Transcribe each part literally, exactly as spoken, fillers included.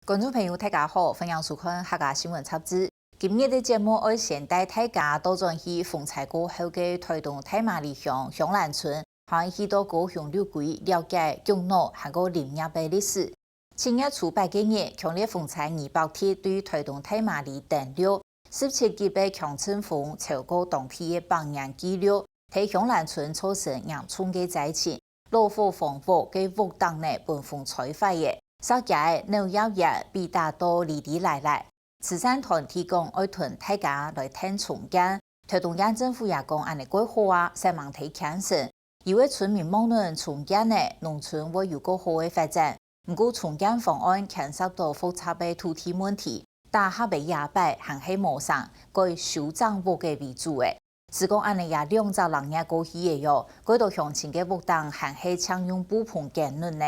觀眾朋友，大家好，歡迎收看客家新聞雜誌。今日个節目愛先帶大家倒轉去風災過後个臺東大麻里鄉香蘭村，還去到高雄六龜了解菊腦還過林業个歷史。七月初八个日，強烈風災二百垤對臺東大麻里登陸，十七級个強陣風超過當地个百年紀錄，在香蘭村造成嚴重个災情。 老火房屋个屋頂呢分風吹壞了，燒家个腦葉葉被打到離離拉拉。慈善團體講愛同大家來𢯭重建，臺東縣政府也講恁呢蓋好啊，煞猛提牽成。有个村民望等重建呢，農村會有較好个發展。毋過重建方案牽涉到複雜个土地問題，打合个這擺還係無成，改修正屋个為主了。 係講恁呢也兩隻零月過去了喲，幾多鄉親个屋頂還係淨用布棚堅忍呢。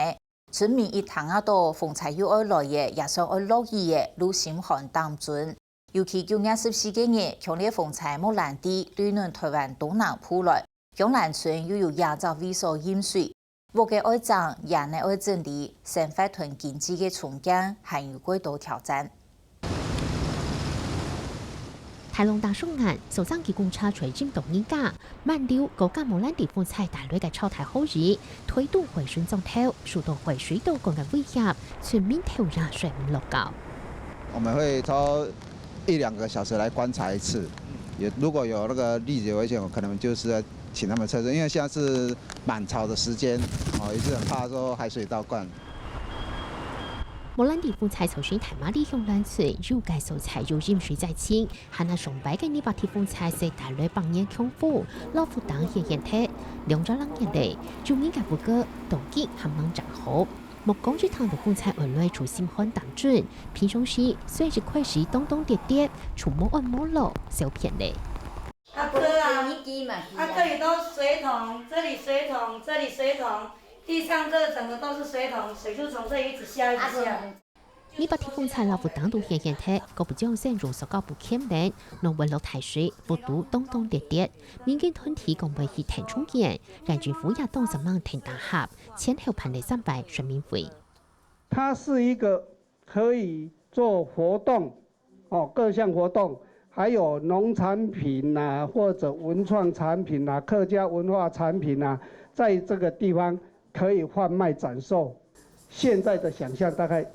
村民一聽啊到風災又愛來了，也算愛落雨了，就心寒膽顫。尤其九月十四个日，強烈風災莫蘭蒂對等臺灣東南部來，香蘭村又有這隻位所淹水， 屋个愛整，園仔愛整理，生活同經濟个重建還有幾多挑戰。大浪打上岸，所上機公車吹浸到人家，滿樓高架莫蘭蒂風災帶來个超大豪雨，推動回順莊頭，受到海水倒灌个威脅，村民頭也睡毋落覺。我們會抽一兩個小時來觀察一次，也如果有那個立即危險，我可能就是要請他們撤離，因為現在是滿潮的時間，哦，也是很怕說海水倒灌。莫蘭蒂風災造成大麻里鄉鄉村有个所在有淹水災情，還有上擺个二百垤風災係帶來百年強風，老屋頂掀掀忒，兩隻零月了，有人个屋个到今還吂整好。 莫講一聽到風災而來就心寒膽顫，平常時睡一開始當當跌跌，就無安無樂，小便咧。啊，哥啊，啊，這裡都水桶，這裡水桶，這裡水桶，地上這整個都是水桶，水就從這裡一直下，一直下。二百垤風災老屋頂都掀掀忒，閣不將先用塑膠布崁等，弄會落大水，屋都當當跌跌。民間團體講會去𢯭重建，縣政府也當煞猛𢯭打合， 前後辦理三擺說明會。它是一個可以做活動，哦，各項活動，還有農產品啊，或者文創產品啊，客家文化產品啊，在這個地方可以販賣展售。現在的想像大概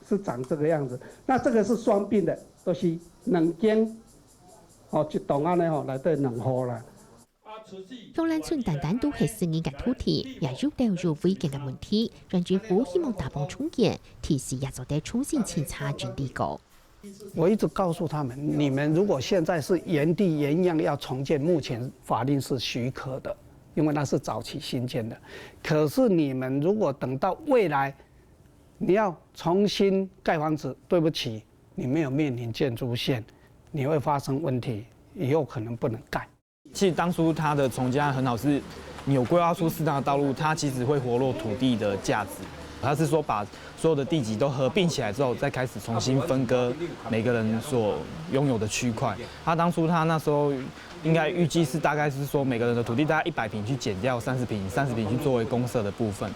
是長這個樣子。那這個是雙併的，都是兩間，哦，一棟恁呢吼，內底兩戶啦。 香蘭村單單都係私人个土地，也有兜有違建个問題，縣政府希望打幫重建，地勢也做得重新清查整理過。我一直告訴他們，你們如果現在是原地原樣要重建，目前法令是許可的，因為那是早期新建的。可是你們如果等到未來，你要重新蓋房子，對不起，你沒有面臨建築線，你會發生問題，以後可能不能蓋。 其實當初它的重建案很好，是你有規劃出適當的道路，它其實會活絡土地的價值。它是說把所有的地籍都合併起來之後，再開始重新分割每個人所擁有的區塊。它當初它那時候應該預計是大概是說每個人的土地大概一百坪去減掉三十坪，三十坪去作為公設的部分。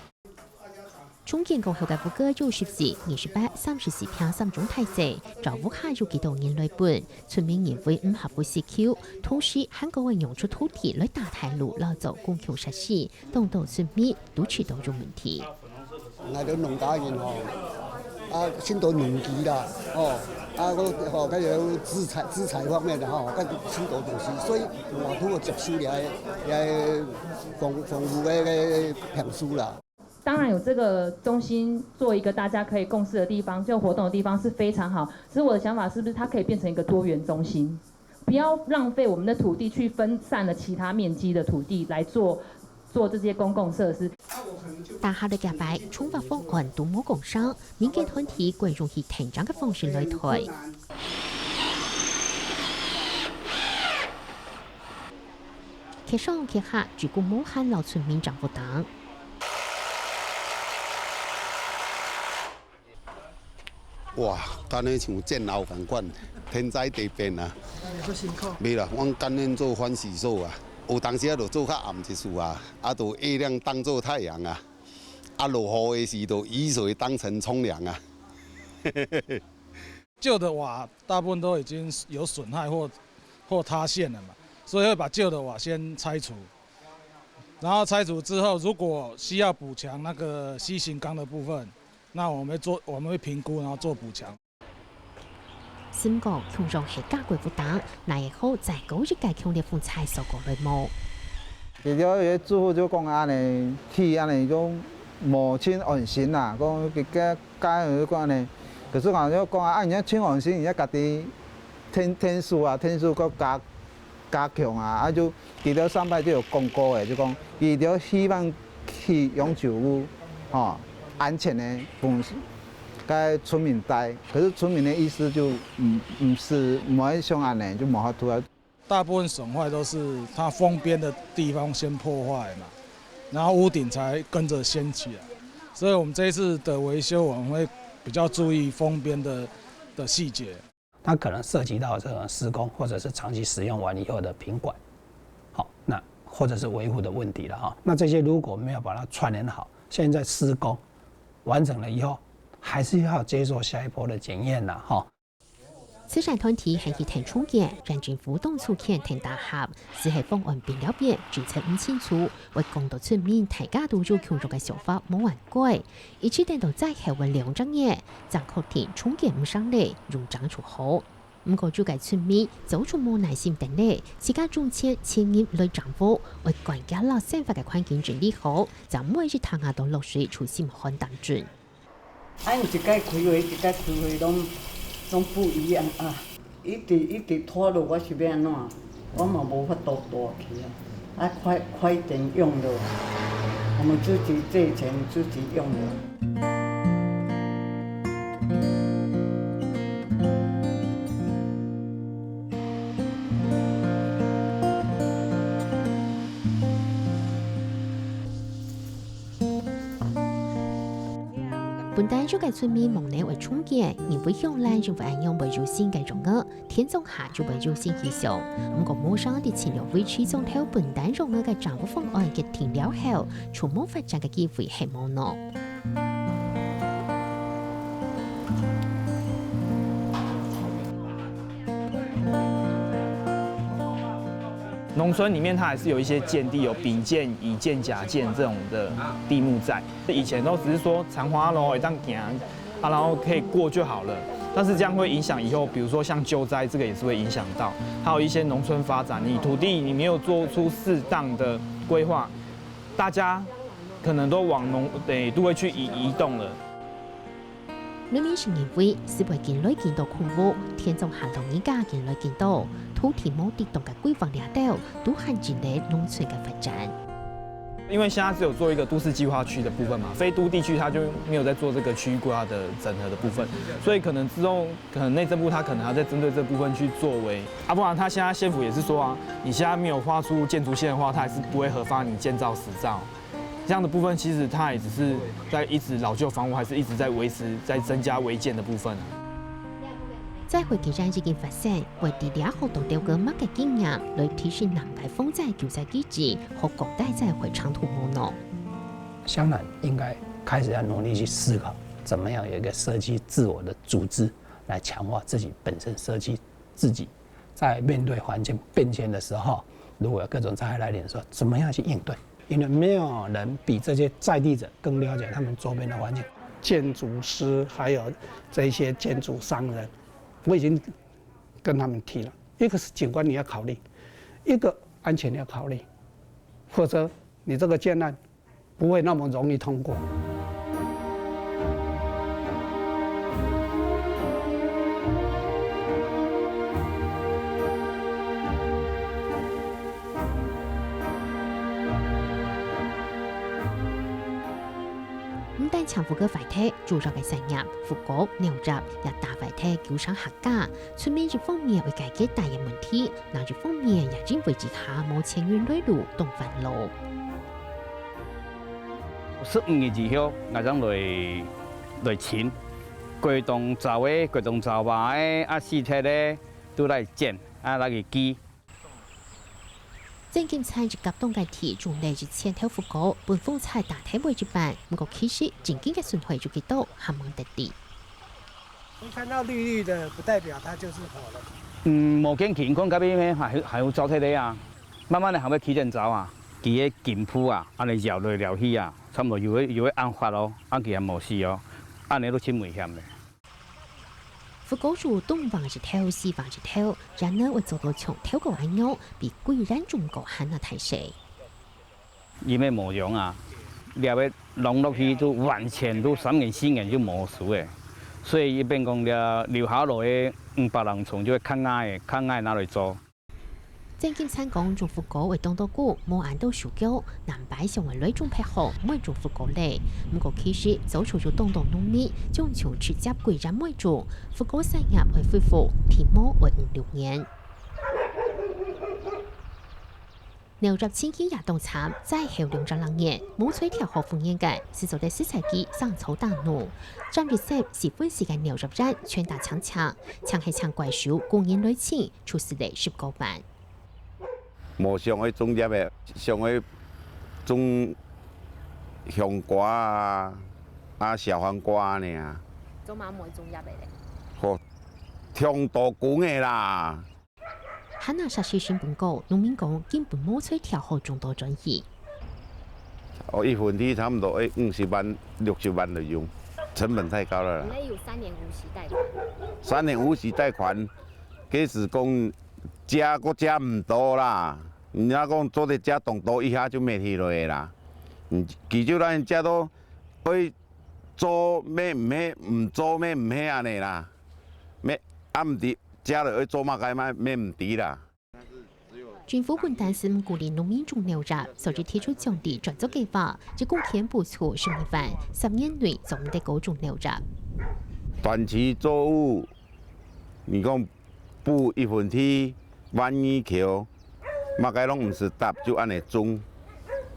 重建過後个屋个有十四、二十八、三十四坪三種大細，照屋下有幾多人來分，村民認為毋合乎需求，同時還過會讓出土地來打大路、來做公共設施，當多村民都知道有問題。𠊎兜農家人吼，啊，盡多農機啦，吼，啊，我吼，還有資材、資材方面的吼，還有盡多東西，所以我通過接收了，也房、房屋个个坪數啦。 當然有這個中心做一個大家可以共識的地方，就活動的地方是非常好。只是我的想法是不是它可以變成一個多元中心，不要浪費我們的土地去分散了其他面積的土地來做、做這些公共設施。打下个甲牌，重劃方案都無講聲，民間團體更容易聽聲个方式來推。 徛上徛下，只顧無閒摎村民爭屋頂。哇，敢若像戰鬥仝款，天災地變啊！袂啦，阮甘願做番薯索啊，有當時啊，就做較暗一絲啊，啊，就月亮當做太陽啊，啊，落雨的時，就雨水當成沖涼啊。旧的瓦大部分都已经有损害或或塌陷了嘛，所以会把旧的瓦先拆除，然后拆除之后，如果需要补强那个C型钢的部分，那我们会做我们会评估，然后做补强。新港共樣係加蓋負擔，哪會好再過一個強烈風颱掃過來無？其實有个住户就講安尼，起安尼講無盡安心啦，講个个个講安尼，可是講就講啊，你要盡安心，你要家己天天數啊，天數个加加強啊，啊就其實上擺就有講過个，就講佢就希望起永久屋，吼，安全个方式。 个村民戴，可是村民个意思就毋毋是毋愛像安尼，就無法度啊。大部分损坏都是它封边的地方先破坏嘛，然后屋顶才跟着掀起来。所以我们这一次的维修，我们会比较注意封边的的细节。它可能涉及到这个施工或者是长期使用完以后的品管，好，那或者是维护的问题了哈。那这些如果没有把它串联好，现在施工完成了以后，还是要接受下一波的检验了哈。慈善團體還去聽重建，縣政府當初肯定大合，只係方案變了變，政策毋清楚，會講到村民大家都有共樣个想法無換改，一直等到災後个兩隻月，正確定重建毋成咧，用正就好。毋過有个村民早就無耐心等咧，自家種田千人來整屋，愛趕緊摎生活个環境整理好，正每日頭下都落水，就心寒膽顫。 啊，𪜶一改開會，一改開會，攏攏毋一樣啊！一直一直拖落，我是欲按怎？我嘛無法度蹛去啊！啊，快快點用了，我們自己借錢自己用了。 本旦有个村民望等愛重建，認為鄉內因為恁樣會有新个用途，田莊下就會有新氣象。毋過無想到前兩位市長頭本旦用个个政府方案決定了後，就無發展个機會係無喏。 農村裡面它還是有一些建地，有丙建、乙建、甲建這種的地目在。以前都只是說田花路會當行，啊，然後可以過就好了。但是這樣會影響以後，比如說像救災這個也是會影響到，還有一些農村發展，你土地你沒有做出適當的規劃，大家可能都往農，誒，都會去移，移動了。 農民是認為，係會緊來緊多空屋，田莊下老人家緊來緊多，土地無適當个規劃這兜，都限制了農村个發展。因為現在只有做一個都市計劃區的部分嘛，非都地區它就沒有在做這個區域規劃的整合的部分，所以可能之後可能內政部它可能還要再針對這部分去作為。啊，不然它現在縣府也是說啊，你現在沒有畫出建築線的話，它還是不會核發你建照執照。 這樣的部分其實它也只是在一直老舊房屋，還是一直在維持、在增加違建的部分啊。災害既然已經發生，會在這下到底有麼个經驗來提升南部防災救災機制，好降低災害程度無喏？鄉南應該開始要努力去思考，怎麼樣有一個社區自我的組織，來強化自己本身社區自己在面對環境變遷的時候，如果有各種災害來臨的時候，怎麼樣去應對？因為沒有人比這些在地者更了解他們周邊的環境。建築師還有這些建築商人，我已經跟他們提了，一個是景觀你要考慮，一個安全要考慮，否則你這個建案不會那麼容易通過。 毋單淨屋个壞忒，主要个產業、復工、農業也大壞忒九成客家。村民一方面為解決大个問題，另一方面也因為這下無錢銀來路當煩惱。十五日以後，𠊎正來來清，該棟灶个、該棟灶瓦个，啊，死忒个，都來撿，啊，來去寄。 正經在一甲棟个地種了一千頭福果，分風颱打忒尾一半，毋過其實正經个損害有幾多，還吂得知。你看到綠綠的，不代表它就是活的。嗯，無見佢，看該邊咩，還有，還有燥忒个啊。慢慢个還會起點燥啊，佢个根部啊，恁樣搖來搖去啊，差毋多有个，有个恁闊哦，恁佢還無死哦，恁樣都真危險个。 福高樹東橫一頭、西橫一頭，也能會做到像頭過恁樣，比歸園種高還較大細。佢个模樣啊，這个弄落去都完全都三年、四年就無事个，所以一般講這留下來个五百零叢就會較矮个，較矮拿來做。 正經山講種福高會當到高，無恁多樹腳，南擺想愛來種白河，毋會種福高咧。毋過其實早就有當多農民將樹直接歸園毋愛種，福高產業愛恢復，起碼愛五六年。農業前景也當慘，災後兩隻零年，無水調好豐年个，係做得實在个生草打農。佔一息四分四个農業園全打淨淨，淨係淨怪樹，工人來清， 就係得十過萬。無想愛種葉个，想愛種香瓜啊，啊小黃瓜恁樣啊。做麼毋愛種葉个咧？吼，傷多工个啦。還拿沙石新聞講，農民講根本無水調好種到轉去。哦，一分地差毋多愛五十萬、六十萬左右，成本太高了啦。你有三年無息貸款？三年無息貸款，假使講 食閣食毋到啦。人家講做得食當多，一下就滅去了个啦。嗯，佢就咱食到愛做乜毋係，毋做乜毋係恁樣啦。乜啊毋知食了愛做麼个，乜乜毋知啦。政府本旦係毋鼓勵農民種農業，所以提出降低專作計畫，一公頃補助十二萬，十年內做毋得過種農業。短期作物，你講 補一分地，萬二箍，麼个攏毋使搭，就恁樣種，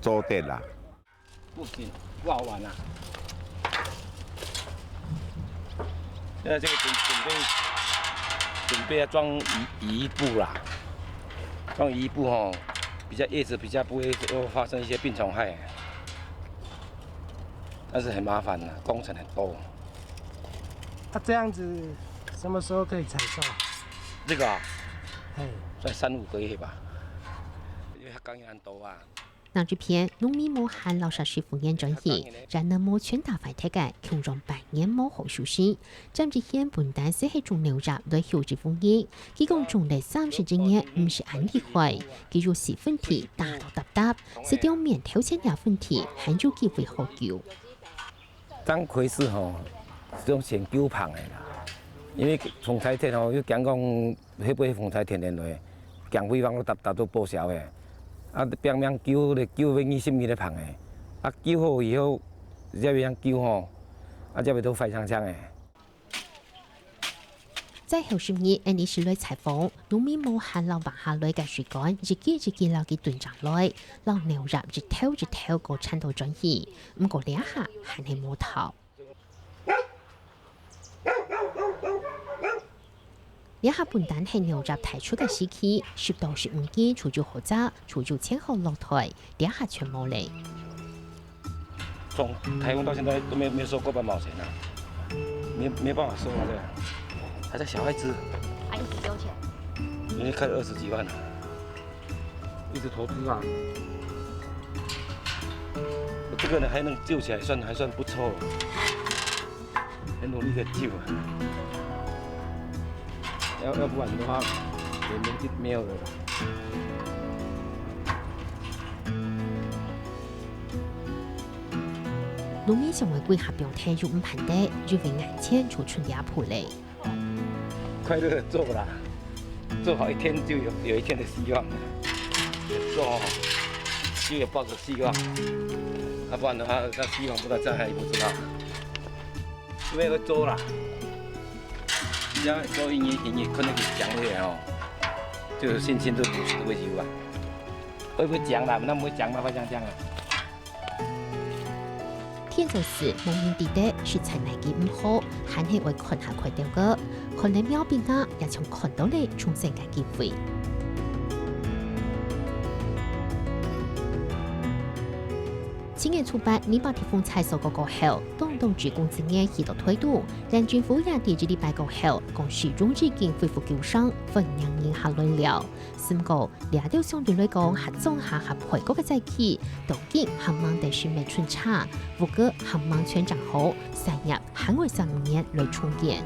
做得啦。不行，不好玩啊。現在這個準，準備，準備要裝雨，雨衣布啦，裝雨衣布吼，比較葉子比較不會，會發生一些病蟲害，但是很麻煩啊，工程很多。那這樣子什麼時候可以採收？ 這個啊，嘿。算三五個月吧，因為它剛要多啊。另一片，農民無閒摎沙石復原轉去，然而無全打壞忒个，共樣半年無好收成。詹志賢本旦係係種農業來休息復原，佢講種了三十幾年，毋識恁厲害，佢有四分地打到搭搭，係頂面頭前這分地還有機會好救。 當開始吼，係用先救蜂仔啦，因為風災天吼，又驚講會毋會風災天天來，驚飛蜂都搭搭都報銷个。啊，拚命救咧，救到二十日个蜂仔，啊，救好以後，才會曉救吼，啊，才會都壞淨淨个。 災後十日，𫣆俚就來採訪，農民無閒摎橫下來个水管，一支一支摎佢囤正來，摎農業一頭一頭過鏟到轉去。毋過這下還係無透。這下本旦係農業大出个時期，十到十五日就有好摘，就有錢好落袋，這下全無咧。 從颱風到現在都沒有，沒有收過半毛錢啊，沒，沒辦法收啊，這樣。還在小孩子，啊，一直丟錢。人家開了二十幾萬了，一直投資啊。我這個人還能救起來，算，還算不錯了。 很努力的救啊。要，要不然的話，可能就沒有了啦。農民想愛歸下放忒又毋盼得，因為眼前就伸這步咧。快樂地做啦，做好一天就有，有一天的希望了。做好就有抱著希望，要不然的話，那希望不知道在哪裡，不知道。 因為會做啦，這樣做一日一日看那個講起來哦，就是信心都不是會有啊。會不會講啦？那毋會講嘛，會這樣講啊。天做事，無人知得，實在哪个毋好，還係愛看下開頭个。看了苗變啊，也像看到了重生个機會。初八，二八地風搓掃過後，當多職工人員去到推動，連政府也在一禮拜過後，公司終於已經恢復正常，歡迎人客來尞。毋過，這兜相對來講較莊下較配角个災區，當今還吂得心命巡查，屋个還吂全整好，產業還愛三五年來重建。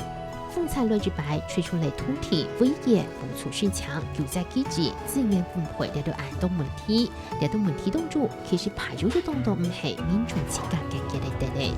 風搓來一擺，吹出來土地、危險、無處申請、救災機制、資源分配這兜恁多問題。這兜問題當中，其實排除就當多毋係民眾自家解決得得个。